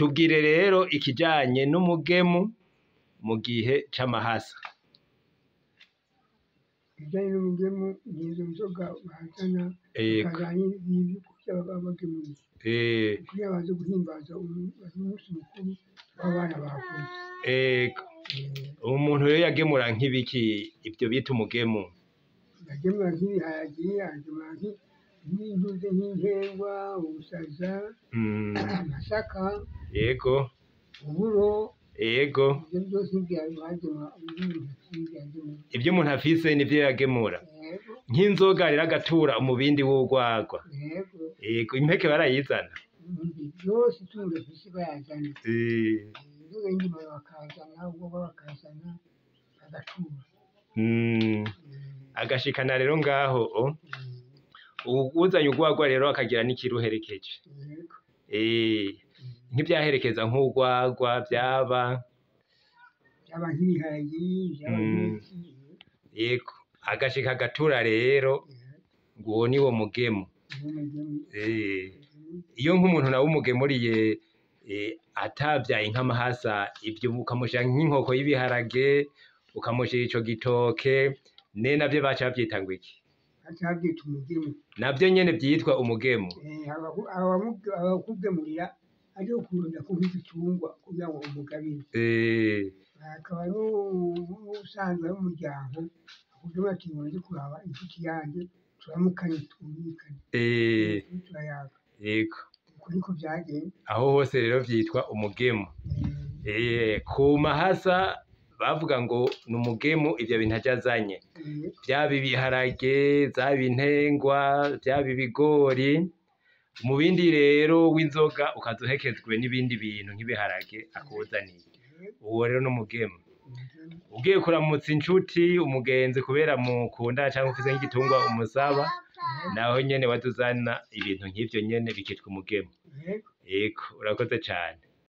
Tubwire rero ikijanye n'umugemu mu gihe c'amahasa. Ibijyanye n'umugemu ni izo nzoga bazana, bakazana n'ibyo kurya baba bagemuye kugira baze guhimbaza umunsi mukuru w'abana bavutse. Umuntu rero yagemura nk'ibiki ivyo bita umugemu? Yagemura nk'ibiharage, agemura nk'intuze, nk'inkengwa, ubusaza, amasaka, uburo. Ivyo byose bagemura. Ivyo umuntu afise nivyo yagemura. Nk'inzoga rero agatura umubindi w'urwagwa. Yego, impeke barayizana. Byose itungo rifise bayazana. Inzoga y'indimano bakazana, ubwoba bakazana, bagatura. Agashikana rero ngaho uzanye urwagwa rero akagira n'ikiruherekeje. Nk'ivyaherekeza nk'urwagwa vyaba Vyaba nk'ibiharage, vyaba nk'iki. Yego, agashika agatura rero, nguwo niwo mugemu. Iyo nk'umuntu nawe umugemuriye atavyaye nk'amahasa, ivyo ukamushira nk'inkoko y'ibiharage, ukamushira ico gitoke, ne navyo baca bavyita ngo iki? Baca bavyita umugemu. Navyo nyene vyitwa umugemu. Abakugemurira ari ukurondera ko nk'igitungwa kugira ngo umugabire. Akaba n'ubusanzwe ari umuryango akugemura ati ngo nje kuraba inshuti yanje, turamukanye, twumvikane. Turayaga. Uko niko vyagenze. Aho hose rero vyitwa umugemu. Ku mahasa bavuga ngo ni umugemu ivyo bintu aje azanye. Vyaba ibiharage, vyaba intengwa, vyaba ibigori. Mu bindi rero w'inzoga ukaza uherekejwe n'ibindi bintu nk'ibiharage akuzaniye. Uwo rero n'umugemu. Ugiye kuramutsa inshuti, umugenzi kubera mukunda canke ufise nk'igitungwa umusaba, naho nyene wazuzana ibintu nk'ivyo nyene bikitwa umugemu. Yego, urakoze cane.